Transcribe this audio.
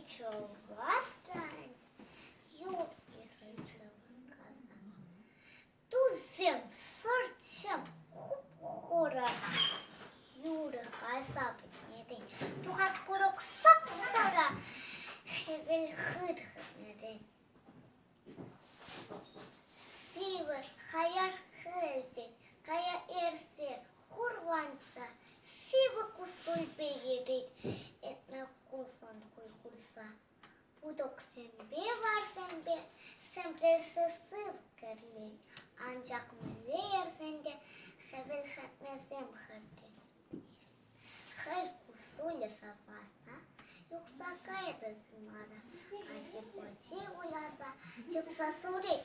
Чӑвашланть юр ирӗлсе васкаса. Тусем, сӑртсем хуп-хура, юрӑ кайса пӗтнӗрен, тухать курӑк сап-сара, хӗвел хыт хӗрнӗрен. Сивӗ, хаяр хӗл тет, кая эрсе, хурланса, сивӗ куҫҫульпе йӗрет, этнӗ куҫӑн хуйхӑрса. Путӑксемпе варсемпе сӗмсӗрсе сыв кӗрлет, анчах мӗнле ерсен те хӗвел хӗртмесем хӗртет. Хӗл куҫҫулӗ сапаса юхса кайрӗ сымара, ачи-пӑчи выляса чупса сурет.